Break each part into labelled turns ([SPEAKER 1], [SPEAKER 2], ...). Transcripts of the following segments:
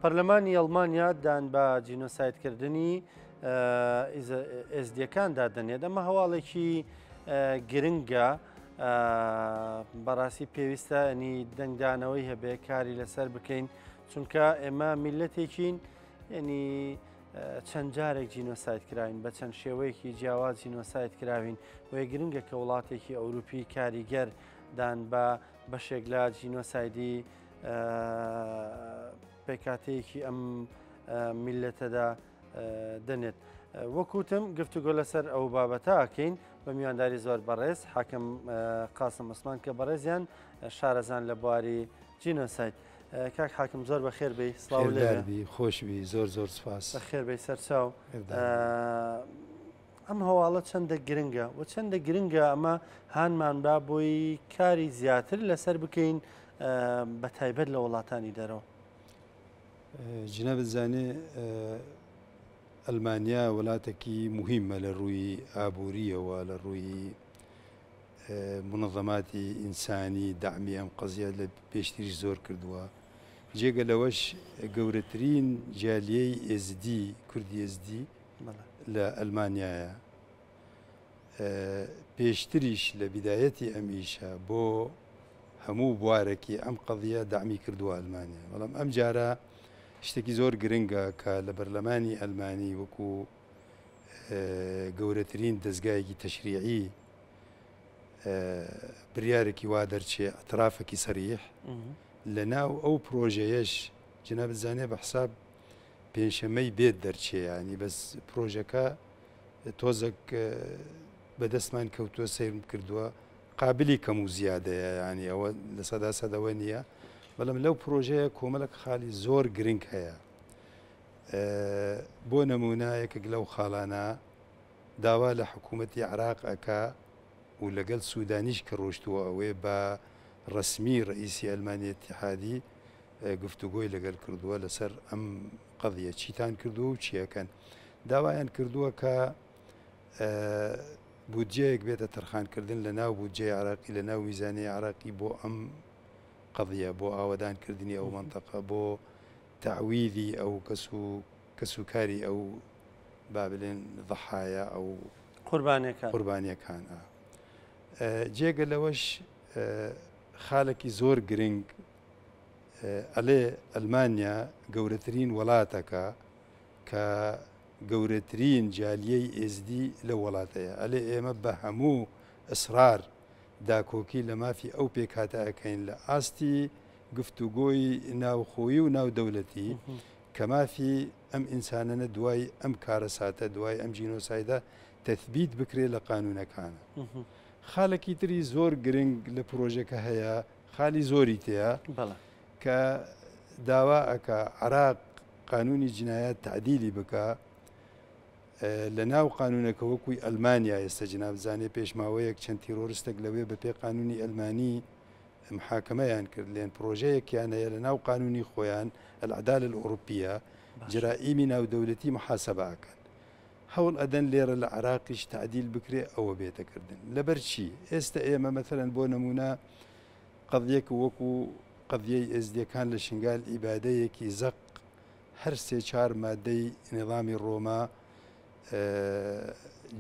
[SPEAKER 1] پەرلەمانی ئەڵمانیا دان بە جینۆسایدکردنی ئێزدیەکاندا دەنێت. ئەمە هەواڵێکی گرنگە بەڕاستی پێویستە ئەنی دەنگدانەوەی هەبێ کاری لەسەر بکەین چونکە ئێمە میلەتێکین ینی چەند جارێک جینۆساید کراوین بە چەند شێوەیەکی جیاواز جینۆساید کراوین بۆیە گرنگە کە وڵاتێکی ئەوروپی کاریگەر دان بە بەشێک لە جینۆسایدی پێکاتەیەکی ئەم میلەتەدا دەنێت. وەکوتم گفتوگۆ لەسەر ئەو بابەتە ئەکەین بە میوانداری زۆر بەڕێز حاکم قاسم عوسمان کە بەڕێزیان شارەزان لە بواری جینۆساید. کاک حاکم زۆر بەخێر بێی سڵاو لێ
[SPEAKER 2] بی خۆشبی زۆر زۆر سپاس
[SPEAKER 1] بەخێر بێی سەرچاو. ئەم هەواڵە چەندە گرنگە و چەندە گرنگە ئەمە هانمان با بۆی کاری زیاتر لەسەر بکەین بە تایبەت لە وڵاتانی دەرەوە.
[SPEAKER 2] جنابت زانێ ئەلمانیا وڵاتێکی مهمە لە ڕووی ئابووریەوە لە ڕووی منظماتی ئینسانی دەعمی ئەم قەزیە لە پێشتریش زۆر کردووە جێگە لەوەش گەورەترین جالیەی ئێزدی کوردی ئێزدی لە ئەلمانیایە پێشتریش لە بیدایەتی ئەم ئیشە بۆ هەموو بوارێکی ئەم قەزیە دەعمی کردووە ئەلمانیا بەڵام ئەم جارە شتێکی زۆر گرنگە کە لە بەرلەمانی ئەلمانی وەکو گەورەترین دەزگایەکی تەشریعی بریارێکی وا دەرچێ اعترافێکی سەریح لە ناو ئەو پرۆژەیەش جنابت زانێ بە حساب پێنجشەمەی بێت دەرچێ ینی بەس پرۆژەکە تۆزێک بەدەستمان کەوتووە سەیرم کردووە قابلی کەم و زیادەیە ینی ئەوە لە سەدا سەدەوە نییە بەڵام لەو پرۆژەیە کۆمەلک خالی زۆر گرنگ هەیە بۆ نمونە یەکێک لەو خاڵانە داوا لە حکوومەتی عراق ئەکا و لەگەڵ سوودانیش کە ڕۆشتووە ئەوێ بە ڕەسمی ڕئیسی ئەلمانی ئیتیحادی گفتوگۆی لەگەل کردووە لەسەر ئەم قەزیە چیتان کردووە و چیەکەن داوایان کردووە کە بودجەیەک بێتە تەرخانکردن لە ناو بودجەی عراقی لە ناو میزانی عراقی بۆ ئەم قەزیە بۆ ئاوەدانکردنی ئەو مەنتەقە بۆ تەعویدی ئەو کەس و کەسوکاری ئەو با بلێن ضحایا ئەو
[SPEAKER 1] قوربانیەکان
[SPEAKER 2] قوربانیەکان جێگە لەوەش خالێکی زۆر گرنگ ئەلێ ئەلمانیا گەورەترین وڵاتەکە کە گەورەترین جالیەی ئێزدی لە وڵاتەیە ئەلێ ئێمە بە هەموو ئیسرار داکۆکی لە مافی ئەو پێکهاتە ئەکەین لە ئاستی گفتوگۆی ناوخۆیی و ناودەولەتی کە مافی ئەم ئینسانەنە دوای ئەم کارەساتە دوای ئەم جینۆسایدە تەثبیت بکرێ لە قانونەکانە. خالێکی تری زۆر گرنگ لە پرۆژەکە هەیە خالی زۆری تێیە کە داوا ئەکا عراق قانونی جنایات تعدیلی بکا لە ناو قانونەکە وەکوی ئەلمانیا ئێستا جناب زانێ پێش ماوەیەک چەند تیرۆرستێک لەوێ بە پێ قانونی ئەلمانی محاکمەیان کرد لێن پرۆژەیەکیان هەیە لە ناو قانونی خۆیان العدالە الأوروبية جرائیمی ناودەولەتی محاسبە ئەکەن هەوڵ ئەدەن لێرە لە عراقیش تعدیل بکرێ ئەوە بێتە کردن لەبەر چی ئێستا ئێمە مەثلەن بۆ نمونە قەزیەک وەکو قەزیەی ئێزدیەکان لە شنگال ئیبادەیەکی زەق هەر سێ چار مادەی نیزامی ڕۆما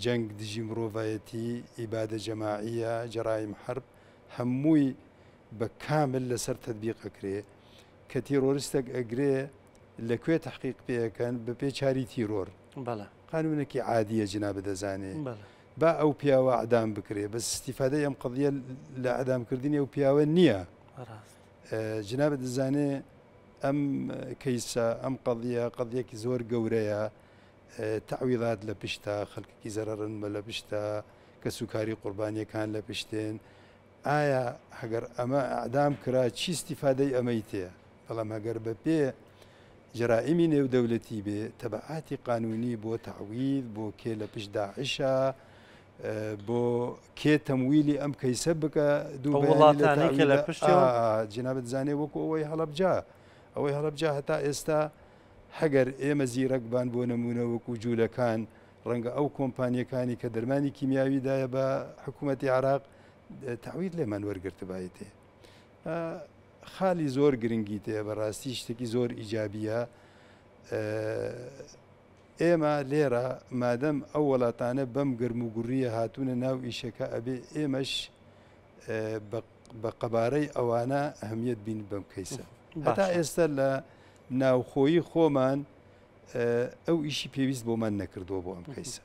[SPEAKER 2] جەنگ دژی مرۆڤایەتی ئیبادە جەماعیە جەرایم حرب هەمووی بە کامل لەسەر تەتبیق ئەکرێ کە تیرۆریستێک ئەگرێ لە کوێ تحقیق پێەکەن بە پێ چاری تیرۆر
[SPEAKER 1] بەڵێ
[SPEAKER 2] قانونێکی عادیە جنابت دەزانێ با ئەو پیاوە ئەدام بکرێ بەس استیفادەی ئەم قضیە لە ئەدامکردنی ئەو پیاوە نییە جنابت دەزانێ ئەم کەیسە ئەم قضیە قضیەکی زۆر گەورەیە تەعویضات لە پشتە خەڵکێکی زەرەرن بە لە پشتە کەسوکاری قوربانیەکان لە پشتێن ئایا هەگەر ئەمە ئەعدام کرا چی استیفادەی ئەمەی تێ بەڵام هەگەر بە پێ جەرائیمی نێودەولەتی بێ تەبعاتی قانونی بۆ تەعویض بۆ کێ لە پشت داعشە بۆ کێ تەمویلی ئەم کەیسە بکە
[SPEAKER 1] دوو وڵاتانەی کە لە پشتەوە
[SPEAKER 2] جنابت زانێ وەکو ئەوەی هەڵەبجە ئەوەی هەڵەبجە هەتا ئێستا هەگەر ئێمە زیرەک بان بۆ نمونە وەکو جوولەکان ڕەنگە ئەو کۆمپانیەکانی کە دەرمانی کیمیاوی دایە بە حکوومەتی عراق تەعویض لێمان وەرگرتبایتێ. خالی زۆر گرنگی تێ بەڕاستی شتێکی زۆر ئیجابیە ئێمە لێرە مادەم ئەو وڵاتانە بەم گەرم و گوڕیە هاتوونە ناو ئیشەکە ئەبێ ئێمەش بە قەبارەی ئەوانە ئەهمیەت بین بەم کەیسە هەتا ئێستا لە ناوخۆیی خۆمان ئەو ئیشی پێویست بۆمان نەکردووە بۆ ئەم کەیسە.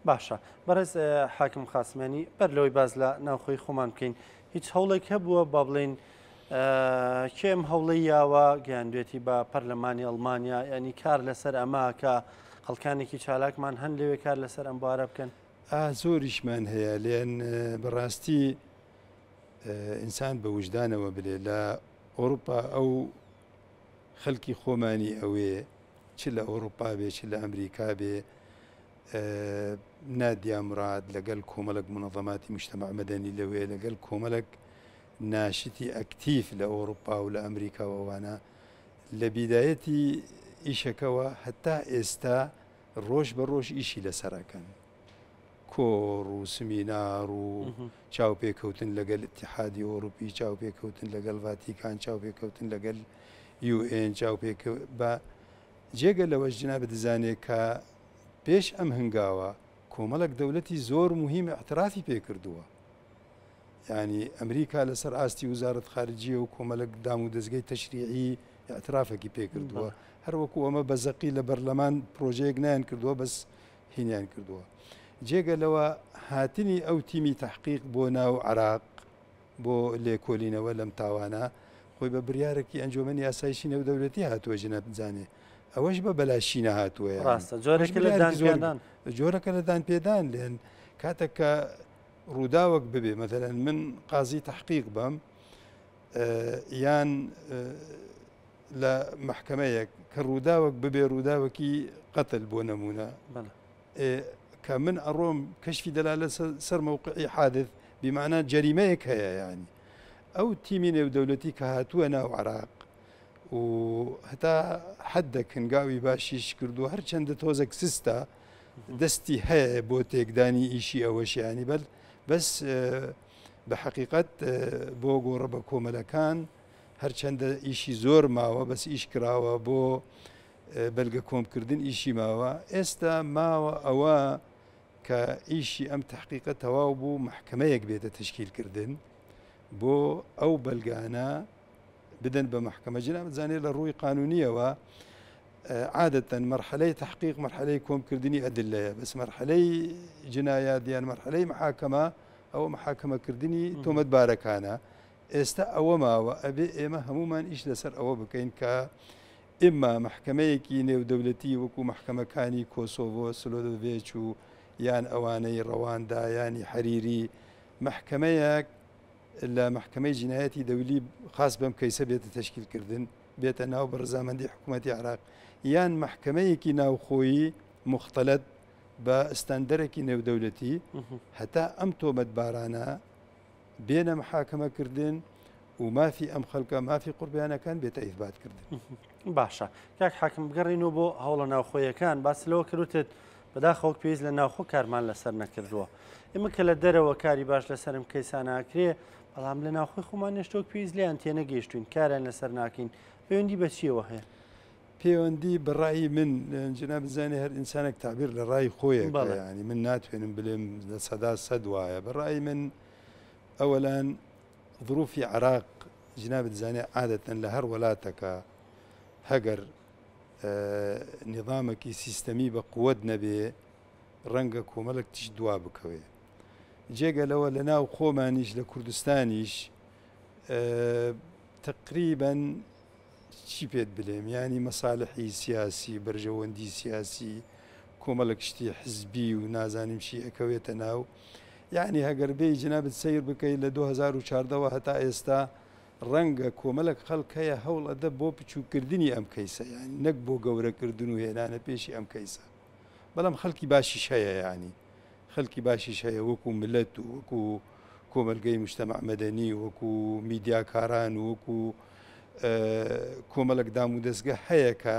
[SPEAKER 1] باشە بەڕێز حاکم قاسمیانی بەر لەوەی باس لە ناوخۆی خۆمان بکەین هیچ هەوڵێک هەبووە با بڵێین کێ ئەم هەوڵەی یاوە گەیاندوێتی بە پەرلەمانی ئەڵمانیا ینی کار لەسەر ئەمە کە خەڵکانێکی چالاکمان هەن لەوێ کار لەسەر ئەم بوارە بکەن؟
[SPEAKER 2] ئا زۆریشمان هەیە لێن بەڕاستی ئینسان بە وژدانەوە بلێ لە ئەوروپا ئەو خەلکی خۆمانی ئەوێ چ لە ئەوروپا بێ چ لە ئەمریکا بێ نادیا مراد لەگەل کۆمەلک منظماتی مجتمع مەدەنی لەوێ لەگەل کۆمەلک ناشتی ئەکتیف لە ئەوروپا و لە ئەمریکا و ئەوانە لە بیدایەتی ئیشەکەوە هەتا ئێستا ڕۆژ بە ڕۆژ ئیشی لەسەر ئەکەن کۆڕ و سمینار و چاوپێکەوتن لەگەل ئیتیحادی ئەوروپی چاوپێکەوتن لەگەل ڤاتیکان چاوپێکەوتن لەگەل UN چاوپێکە بە جێگە لەوەش جنابت دەزانێ کە پێش ئەم هەنگاوە کۆمەڵک دەولەتی زۆر موهیم ئیعترافی پێ کردووە یانی ئەمریکا لەسەر ئاستی وزارەت خارجیە و کۆمەلک دام و دەزگەی تەشریعی ئیعترافەکی پێ کردووە هەر وەکو ئەمە بە زەقی لە بەرلەمان پرۆژەیەک نایان کردووە بەس هینیان کردووە جێگە لەوە هاتنی ئەو تیمی تەحقیق بۆ ناو عراق بۆ لێکۆلینەوە لەم تاوانە خۆی بە بریارێکی ئەنجۆمەنی ئاسایشی نێودەولەتی هاتووە ژنە بزانێ ئەوەش بە بەلاشی نەهاتووە
[SPEAKER 1] ڕاستە جۆرێکە لە دانپێدان
[SPEAKER 2] جۆرەکە لە دانپێدان لێن کاتێک کە ڕووداوەک ببێ مەثلەن من قازی تەحقیق بم یان لە مەحکەمەیەک کە ڕووداوەک ببێ ڕووداوەکی قەتل بۆ نمونە کە من ئەڕۆم کەشفی دەلالە سەر مەوقعی حادث بیمانە جەریمەیەک هەیە ینی ئەو تیمی نێودەولەتی کە هاتووە ناو عراق و هەتا حدێک هەنگاوی باشیش کردو هەرچەندە تۆزێک سستە دەستی هەیە بۆ تێکدانی ئیشی ئەوەشیانی بەل بەس بە حەقیقەت بۆ گۆڕە بە کۆمەلەکان هەرچەندە ئیشی زۆر ماوە بەس ئیش کراوە بۆ بەلگە کۆمکردن ئیشی ماوە ئێستا ماوە ئەوە کە ئیشی ئەم تحقیقە تەواو بوو محکمەیەک بێتە تشکیلکردن بۆ ئەو بەلگانە بدەن بە محکمە جناب زانێ لە ڕووی قانونیەوە عادەتەن مەرحەلەی تەحقیق مەرحەلەی کۆمکردنی ئەدلەیە بەس مەرحەلەی جنایات یان مەرحەلەی محاکەمە ئەوە محاکەمەکردنی تۆمەتبارەکانە ئێستا ئەوە ماوە ئەبێ ئێمە هەمومان ئیش لەسەر ئەوە بکەین کە ئمما محکمەیەکی نێودەولەتی وەکو محکمەکانی کۆسۆڤۆ سلۆدۆڤێچ و یان ئەوانەی ڕەواندا یانی حەریری محکمەیەک لە محکمەی جنایەتی دەولی خاص بەم کەیسە بێتە تەشکیلکردن بێتە ناو بە ڕەزامەندی حکوومەتی عێراق یان مەحکەمەیەکی ناوخۆیی موختەلەت بە ستاندەرێکی نێودەولەتی هەتا ئەم تۆمەتبارانە بێنە محاکەمەکردن و مافی ئەم خەڵکە مافی قوربیانەکان بێتە ئیثبات کردن.
[SPEAKER 1] باشە کاک حاکم بگەڕینەوە بۆ هەوڵە ناوخۆیەکان باس لەوە کردوتت بەداخەوە وەک پێویست لە ناوخۆ کارمان لەسەر نەکردووە ئێمە کە لە دەرەوە کاری باش لەسەرم کەیساناکرێ بەڵام لە ناوخۆی خۆمان هێشتا وەک پێویست لێیان تێنەگەیشتوین کاریان لەسەر ناکەین پەیوەندی بە چیەوە هەیە؟
[SPEAKER 2] پەیوەندی بە ڕای من جناب بزانێ هەر ئینسانێک تەعبیر لە ڕای خۆیە ینی من ناتوێنم بلێم 100% وایە بە ڕای من ئەوەلان ظروفی عراق جنابت زانێ عادەتەن لە هەر وڵاتەکە هەگەر نظامێکی سیستەمی بە قوت نەبێ ڕەنگە کۆمەڵک تیش دوا بکەوێ جێگە لەوە لە ناو خۆمانیش لە کوردستانیش تقریبا چی پێت بلێم یانی مەسالحی سیاسی بەرژەوەندی سیاسی کۆمەڵک شتی حزبی و نازانیم چی ئەکەوێتە ناو یعنی هەگەر بێی جنابت سەیر بکەیت لە 2014ەوە هەتا ئێستا ڕەنگە کۆمەلک خەڵک هەیە هەوڵ ئەدە بۆ بچووکردنی ئەم کەیسە یعنی نەک بۆ گەورەکردن و هێنانە پێشی ئەم کەیسە بەڵام خەڵکی باشیش هەیە یعنی خەلکی باشیش هەیە وەکو ملەت و وەکو کۆمەلگەی مجتمع مەدەنی وەکو میدیاکاران و وەکو کۆمەلک دام و دەستگە هەیە کە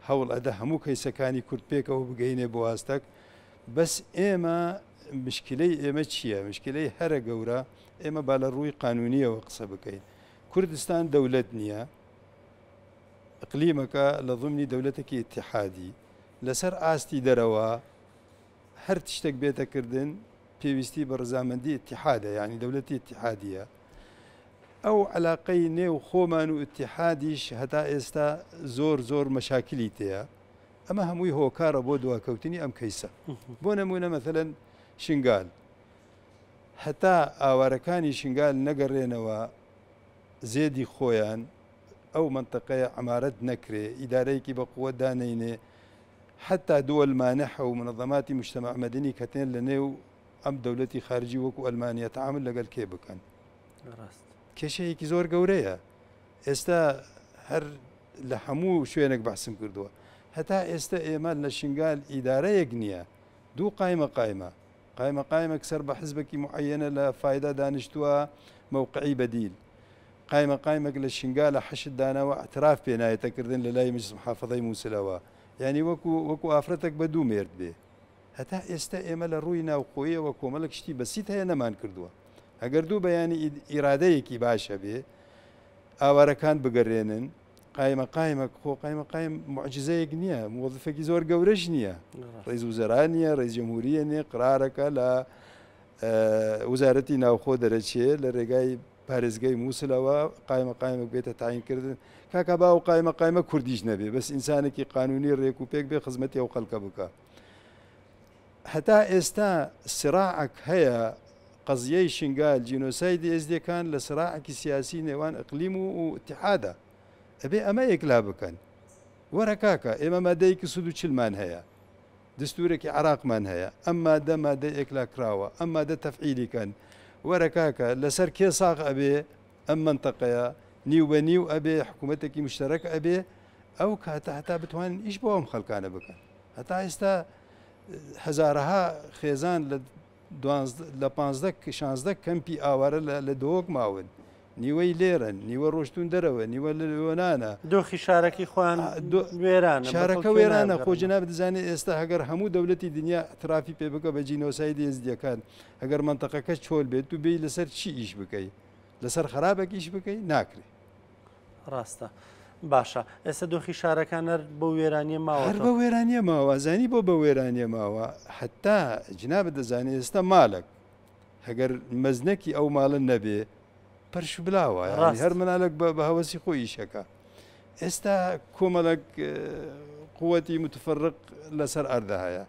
[SPEAKER 2] هەوڵ ئەدە هەموو کەیسەکانی کورد پێکەوە بگەینێ بۆ ئاستەک بەس ئێمە مشکلەی ئێمە چییە مشکلەی هەرە گەورە ئێمە با لە ڕووی قانونیەوە قسە بکەین. کوردستان دەولەت نییە، ئیقلیمەکە لە ضمنی دەولەتێکی ئیتیحادی، لەسەر ئاستی دەرەوە هەر تشتێک بێتە کردن پێویستی بە ڕزامەندی ئیتیحادە، یانی دەولەتی ئیتیحادیە. ئەو عەلاقەی نێو خۆمان و ئیتیحادیش هەتا ئێستا زۆر زۆر مەشاکلی تێیە. ئەمە هەمووی هۆکارە بۆ دواکەوتنی ئەم کەیسە. بۆ نموونە مەسەلەن شنگال هەتا ئاوارەکانی شنگال نەگەڕێنەوە زێدی خۆیان ئەو مەنتەقەیە عەمارەت نەکرێ ئیدارەیەکی بە قووەت دانەینێ حەتا دول مانحە و منظماتی مجتمع مدنی کە تێن لە نێو ئەم دەولەتی خارجی وەکو ئەلمانیا تەعامل لەگەل کێ بکەن؟
[SPEAKER 1] ڕاست.
[SPEAKER 2] کێشەیەکی زۆر گەورەیە. ئێستا هەر لە هەموو شوێنێک بەحسم کردووە. هەتا ئێستا ئێمە لە شنگال ئیدارەیەک نییە. دوو قایمە قایمە. قایمە قایمەک سەر بە حزبێکی معەیەنە لە فایدا دانیشتووە مەوقعی بەدیل. قایمە قایمەک لە شنگالە حەشد داناوە ئەتراف پێ نایەتە کردن لە لای مجلس محافظەی موسلەوە. یانی وەکو وەکو ئافرەتەک بە دوو مێرد بێ. هەتا ئێستا ئێمە لە ڕووی ناوخۆیەوە کۆمەڵێک شتی بەسیت هەیە نەمان کردووە. ئەگەر دوو بەیانی ئیرادەیەکی باش هەبێ ئاوارەکان بگەرێنن قایمە قایمە خۆ قایمە قایم معجزەیەک نییە موظفێکی زۆر گەورەش نییە ڕێز وزەرا نییە ڕێز جمهوریە نییە قرارەکە لە وزارەتی ناوخۆ دەرەچێ لە ڕێگای پارێزگای مووسلەوە قایمە قایمێک بێتە تاینکردن کاکە با و قایمە قایمە کوردیش نەبێ بەس ئینسانێکی قانونی ڕێک و پێک بێ خزمەتی ئەو خەڵکە بکە هەتا ئێستا سراعەک هەیە قەزیەی شنگال جینۆسایدی ئێزدیەکان لە سراعەکی سیاسی نێوان ئەقلیم و ئیتیحادە ئەبێ ئەمە یەکلا بکەن وەرە کاکە ئێمە مادەیەکی سود و چلمان هەیە دستورێکی عراقمان هەیە ئەم مادە مادە ئێکلا کراوە ئەم مادە تەفعیلی کەن وەرە کاکە لەسەر کێ ساغ ئەبێ ئەم منتەقەیە نیو بە نیو ئەبێ حکوومەتێکی مشتەرەک ئەبێ ئەو کاتە هەتا بتوانن ئیش بۆ ئەم خەڵکانە بکەن هەتا ئێستا هەزارەها خێزان لە لە پانزدە شانزدە کەمپی ئاوارە لە دهۆک ماون، نیوەی لێرەن، نیوە ڕۆشتوون دەرەوە، نیوە لە یۆنانە.
[SPEAKER 1] دۆخی شارەکەی خۆیان وێرانە.
[SPEAKER 2] شارەکە وێرانە، خۆ جەنابت دەزانێ ئێستا ئەگەر هەموو دەولەتی دنیا ئیعترافی پێ بکا بە جینۆسایدی ئێزدییەکان، ئەگەر مەنتەقەکە چۆل بێت، تو بێی لەسەر چی ئیش بکەی؟ لەسەر خەرابەک ئیش بکەی؟ ناکرێ.
[SPEAKER 1] ڕاستە. باشە ئێستا دۆخی شارەکان هەر بەو وێرانیە ماوە؟
[SPEAKER 2] هەر بە وێرانیە ماوە زانی بۆ بە وێرانیە ماوە حتا جنابت دەزانێ ئێستا مالک هەگەر مەزنەکی ئەو ماڵە نەبێ پەرش بلاوە هەر منالێک بە هەوەسی خۆی ئیشەکە ئێستا کۆمەڵک قوتی متفرق لەسەر ئەردە هەیە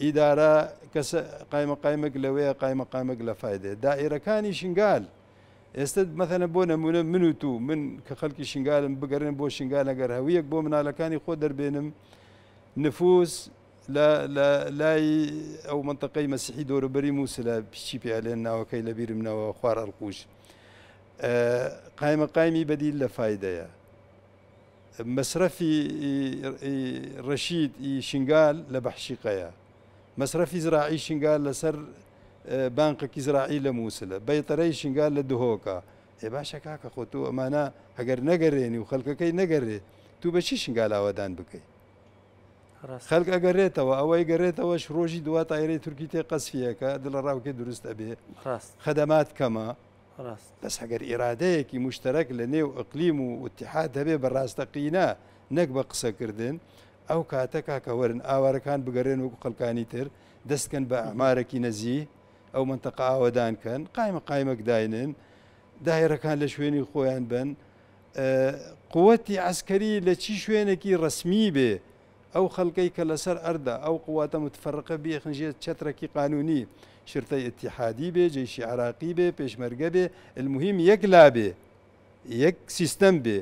[SPEAKER 2] ئیدارە کەسە قایمە قایمەک لەوەیە قایمە قامێک لە فیدێ دائرەکانی شنگال ئێستە مەثەلەن بۆ نمونە من و تو من کە خەڵکی شنگالم بگەرێن بۆ شنگال ئەگەر هەویەک بۆ منالەکانی خۆ دەربێنم نفوس لە لە لای ئەو منطقەی مەسیحی دەوروبەری موسلە چی پێ ئەلێن ناوەکەی لە بیرم نەوە خوار ئەڵقوش قایمە قایمی بەدیل لە فایدەیە مەسرەفی ڕەشید ی شنگال لە بەحشیقەیە مەسرەفی زراعی شنگال لەسەر بانقێکی زراعی لە موسلە، بەیطرەی شنگال لە دهۆکە، ئێ باشە کاکە خۆ تۆ ئەمانە ئەگەر نەگەرێنی و خەلکەکەی نەگەرێ تو بە چی شنگال ئاوەدان بکەی؟ خەلک ئەگەرێتەوە ئەوەی گەرێتەوەش ڕۆژی دوا تایرەی تورکی تێ قەسفیەکە دڵە ڕاوکێ دروست ئەبێ خەدەمات کەمە بەس ئەگەر ئیرادەیەکی مشتەرەک لە نێو ئەقلیم و ئیتیحاد هەبێ بە ڕاستەقینە نەک بە قسەکردن ئەو کاتە کاکە وەرن ئاوارەکان بگەرێن وەکو خەلکانی تر دەست کەن بە ئەعمارەکی نەزیه ئەو مەنتەقە ئاوەدان کەن قایمە قایمەک داینن دایرەکان لە شوێنی خۆیان بن قوتی عسکەری لە چی شوێنێکی ڕسمی بێ ئەو خەڵکەی کە لەسەر ئەردە ئەو قواتە متفەرقە بیخن ژێر چەترەکی قانونی شرتەی ئیتیحادی بێ جەیشی عراقی بێ پێشمەرگە بێ المهم یەک لا بێ یەک سیستەم بێ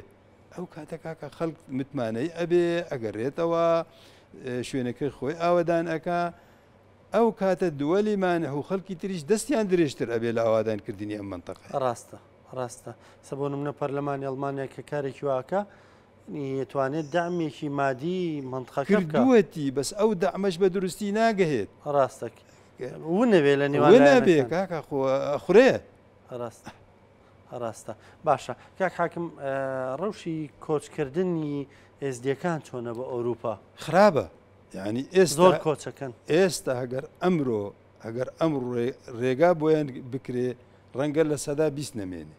[SPEAKER 2] ئەو کاتە کاکە خەڵک متمانەی ئەبێ ئەگەرێتەوە شوێنەکەی خۆی ئاوەدان ئەکا ئەو کاتە دووەلی مانح و خەڵکی تریش دەستیان درێژتر ئەبێ لە ئاوادانکردنی ئەم منتەقە.
[SPEAKER 1] ڕاستە ڕاستە سە بۆ نمونە پەرلەمانی ئەڵمانیا کە کارێکی واکە توانێت دامێکی مادی منطقەکە
[SPEAKER 2] کردووەتی بەس ئەو دەعمەش بە دروستی ناگەهێت.
[SPEAKER 1] ڕاستە ونەبێ لە نێوان
[SPEAKER 2] نابێ کاکە خورێ
[SPEAKER 1] ڕاستە. ڕاستە باشە کاک حاکم ڕەوشی کۆچکردنی ئێزدیەکان چۆنە بۆ ئەوروپا؟
[SPEAKER 2] خراپە یعنی ئێستا
[SPEAKER 1] زۆر کۆچەکەن.
[SPEAKER 2] ئێستا ئەگەر ئەمرۆ ئەگەر ئەمڕۆ ڕێگا بۆیان بکرێ ڕەنگە 20% نەمێنێ.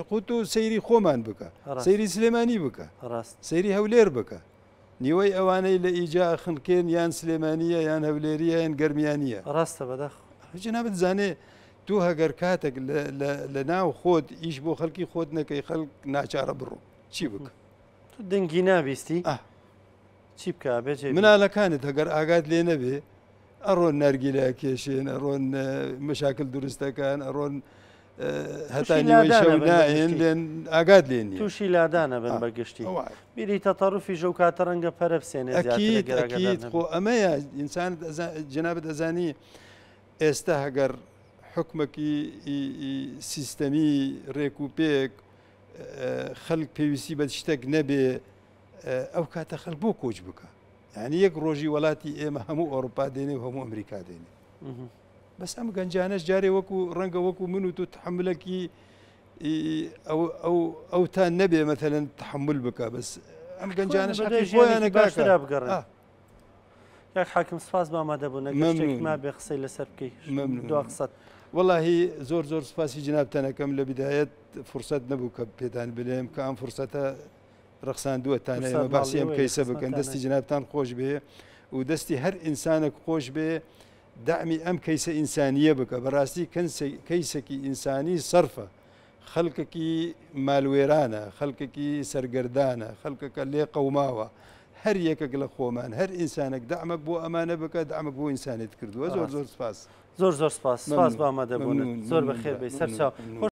[SPEAKER 2] خۆ تۆ سەیری خۆمان بکە سەیری سلێمانی بکە سەیری هەولێر بکە نیوەی ئەوانەی لە ئیجا خنکێن یان سلێمانیە یان هەولێریە یان گەرمیانیە
[SPEAKER 1] ڕاستە بەداخ
[SPEAKER 2] جنابت زانێ تۆ هەگەر کاتێک لە ناو خۆت ئیش بۆ خەڵکی خۆت نەکەی خەڵک ناچارە بڕۆ چی بکە
[SPEAKER 1] تۆ دەنگی نابیستی چی بکە بێ
[SPEAKER 2] منالەکانت هەگەر ئاگات لێ نەبێ ئەڕۆن نەرگیلە کێشێن ئەڕۆن مەشاکل دروستەکان ئەڕۆن هەتا نیوەی شەو نایەن لێن ئاگات لێ نییە
[SPEAKER 1] تووشی لادانە بن بە گشتی بیری تەتەڕفی ژەو کاتە ڕەنگە پەرە بسێنێ
[SPEAKER 2] ئەکید ئەکید خۆ ئەمەیە ئینسان جەنابت ئەزانی ئێستا هەگەر حکومەکی سیستەمی ڕێک و پێک خەلک پێویستی بە شتێک نەبێ ئەو کاتە خەلک بۆ کۆچ بکە یعنی یەک ڕۆژی وڵاتی ئێمە هەموو ئەوروپا دێنێ و هەموو ئەمریکا دێنێ بەس ئەم گەنجانەش جارێ وەکو ڕەنگە وەکو من و تۆ تحملەکی ئەو تا نەبێ مەتەلەن تحمل بکە بەس ئەم گەنجانەش خۆیانە
[SPEAKER 1] باشترا بگەڕێن کاک حاکم سپاس بە ئامادەبوون ئەگەر شتێک مابێ قسەی لەسەر بکەی دوا قسەت.
[SPEAKER 2] وەڵاهی زۆر زۆر سپاسی جنابتان ئەکەم لە بدایەت فرسەت نەبوو کە پێتان بلێم کە ئەم فرسەتە ڕەخساندووە تانە ئێمە باسی ئەم کەیسە بکەن دەستی جنابتان خۆش بێ و دەستی هەر ئینسانێک خۆش بێ دەعمی ئەم کەیسە ئینسانیە بکە بەڕاستی کەیسێکی ئینسانی سەرفە خەڵکێکی مالوێرانە خەڵکێکی سەرگەردانە خەڵکەکە لێ قەوماوە هەر یەکێک لە خۆمان هەر ئینسانێک دەعمەک بۆ ئەمانە بکە دەعمەک بۆ ئینسانێت کردووە زۆر زۆر سپاس
[SPEAKER 1] زۆر زۆر سپاس سپاس بۆ ئامادەبوونت زۆر بەخێر بێی سەرچاو.